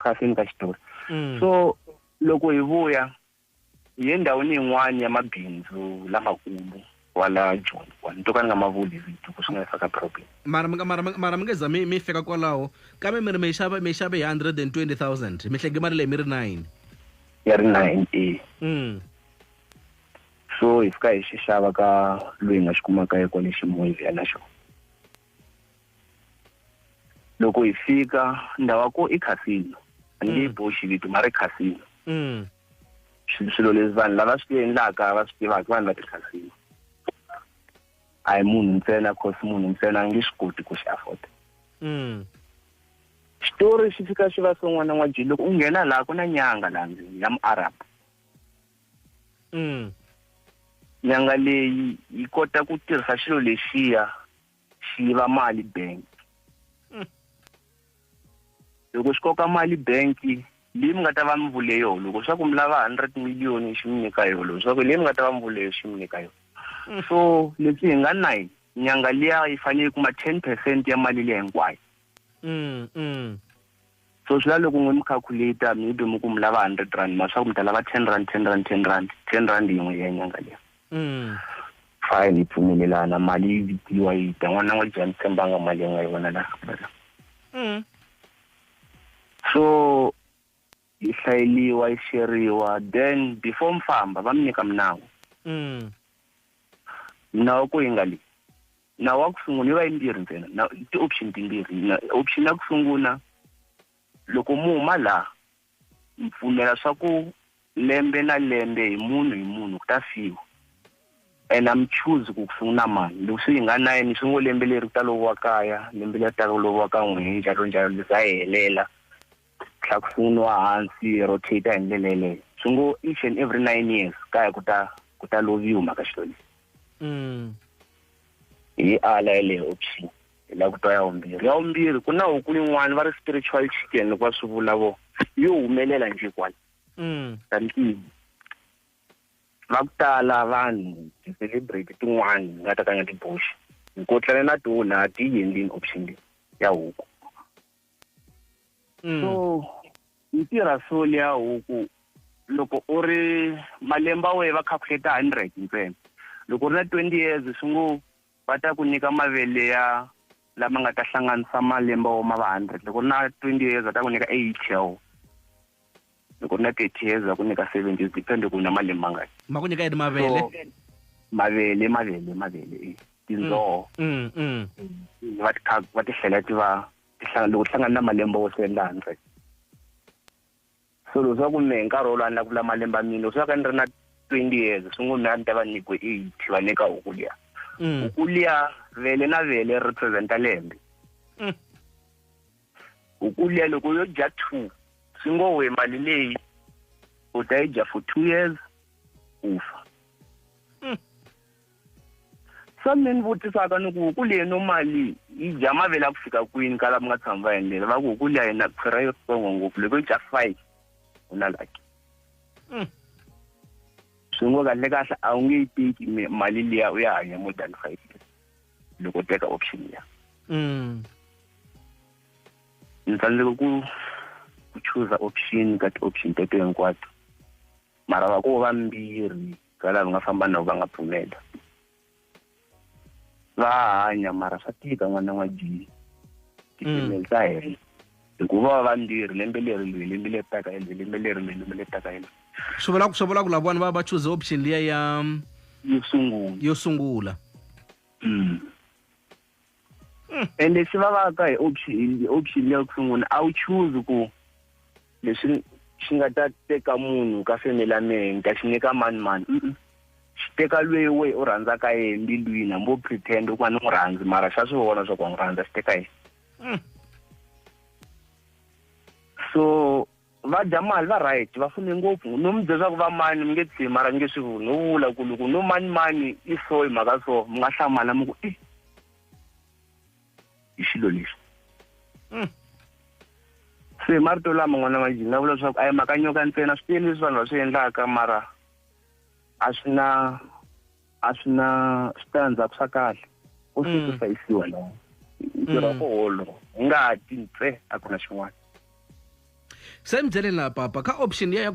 Khasini ka xitori. So loko hi vuya hi ye ndhawini yin'wana ya mabindzu lamakulu kwala Joni kwala ni to ka ni nga ma vuli hi vito ku swi nga faka problem. Mara mi nga mara mara mi nge za mi mi fika kwalaho kambe mi ri mi yi xava mi yi xave hi 120 000 mi hlenge mali leyi mi ri 9. Ya ri 9 e. So hi fika hi xi xava ka loyi hi nga xi kuma ka ye kwale Ximuvi ya na xona. Loko hi fika ndhawu ya ko i casino a ni nge yi boxi vito mara i casino. Swilo leswi vanhu lava swi endlaka va swi tivaka vanhu va ti-casino a hi munhu ntsena cause munhu ntsena a nge swi koti ku xi afford. Xitori xi fika xi va so n'wana n'wa Jili loko u nghena laha ku na nyanga laha ndzeni ya mu-Arab. Nyanga leyi yi kota ku tirhisa xilo lexiya xi yiva mali bank. Loko xi koka mali bank leyi mi nga ta va mi vule yona loko swa ku mi lava 100 million xi mi nyika yona loko swa ku leyi mi nga ta va mi vule yona xi mi nyika yona. So leswi hi nga 9 nyanga liya yi fanele yi kuma 10% ya mali liya hinkwayo. So swi la loko n'we mi calculate maybe mi ku mi lava 100 rand ma swa ku mi ta lava 10 rand 10 rand 10 rand 10 rand yin'we ya nyanga liya. Fine yi pfumelelana mali yi vitiwa yi ta n'wana n'wa jani tshembanga mali ya nga yi vona laha. So yi hlayeliwa yi xeriwa then before mi famba va mi nyika minawu. Minawu ku yi nga leyi. Nawu wa ku sungula yi va yimbirhi ntsena na ti-option timbirhi na option ya ku sungula loko mu huma laha mi pfumela swa ku lembe na lembe hi munhu hi munhu ku ta fiwa and a mi choose ku ku sungula mani loko se yi nga 9 swi ngo lembe leri ku ta loviwa kaya lembe leri taka ku loviwa ka n'we njalo njalo leswi a yi helela tlhela ku sunguriwa hansi rotate hi ndlela yeleyo swi ngo each and every 9 years kaya ku ta ku ta loviwa mhaka xilo lexi. Hi ala yeleyo option hi lava ku twa ya vumbirhi ya vumbirhi ku na huku yin'wana va ri spiritual chicken loko va swi vula vo yo humelela nje kwala. Tanihi va ku tala vanhu ti-celebrate tin'wani ni nga ta ka nga ti boxi hi kotlana na toho laha ti yi endlini option leyi ya huku. So yi tirha so liya huku loko u ri malembe ya wena va calculate 100 ntsena loko u ri na 20 years swi ngo va ta ku nyika mavele ya lama nga ta hlanganisa malembe wo ma va 100 loko u ri na 20 years va ta ku nyika 80 ya wona loko u ri na 30 years va ku nyika 70 depend ku na malembe mangani. Ma ku nyika yini mavele? So, mavele mavele mavele tindzoho. Va ti va ti hlela ti va ti hlangana loko ti hlangana na malembe wo swi endla 100. So loko swa ku mehe nkarhi wolowo a ni lava ku vula malembe ya mina loko swa ka ni ri na 20 years swi ngo mehe a ni ta va nyikiwe 80 va nyika huku liya. Huku liya vele na vele represent-a lembe. Huku liya loko yo dya 2 swi ngo we mali leyi u ta yi dya for 2 years u fa. So mina ni vutisaka ni ku huku leyi no mali yi dya mavele ya ku fika kwini ka lava nga tshama va endlela va ku huku liya yina khwiri yi tsongo ngopfu loko yi dya 5 u na lucky. Swi ngo kahle kahle a wu nge yi teki mali liya u ya hanya more than 5 years loko u teka option liya. Ni tsandzeka ku choose option ka ti-option teto hinkwato mara va ko vambirhi ka lava nga famba na va nga pfumela va hanya mara swa tika n'wana n'wa G ti-female ta hela hikuva va vambirhi lembe leri loyi lembe leri taka hi loyi lembe leri loyi lembe leri taka hi loyi. Swi vula ku swi vula ku lavawani va va choose option liya ya yo sungula yo sungula. And lexi vavaka hi option option leya ku sungula a wu choose ku leswi xi nga ta teka munhu ka family ya mehe ni ta xi nyika mani mani. Xi teka loyi we u rhandzaka yena mbilwini hambi wo pretend ku a ni n'wi rhandzi mara xa swi vona swa ku wa n'wi rhandza xi teka yena. So va dya mali va right va fume ngopfu no mi byela swa ku va mani mi nge tshimi mara ni nge swi vuli no vula ku loko no mani mani i so hi mhaka so mi nga hlamala mi ku i hi xilo lexi. Se marito lama n'wana wa Jini nga vula leswaku a hi mhaka nyoka ntsena swi tele leswi vanhu va swi endlaka mara a swi na a swi na switandzhaku swa kahle u swi ku hlayisiwa laha ntirho wa koho wolowo ngati ntsena a ku na xin'wana. Se mi byeleni laha papa ka option ya ya.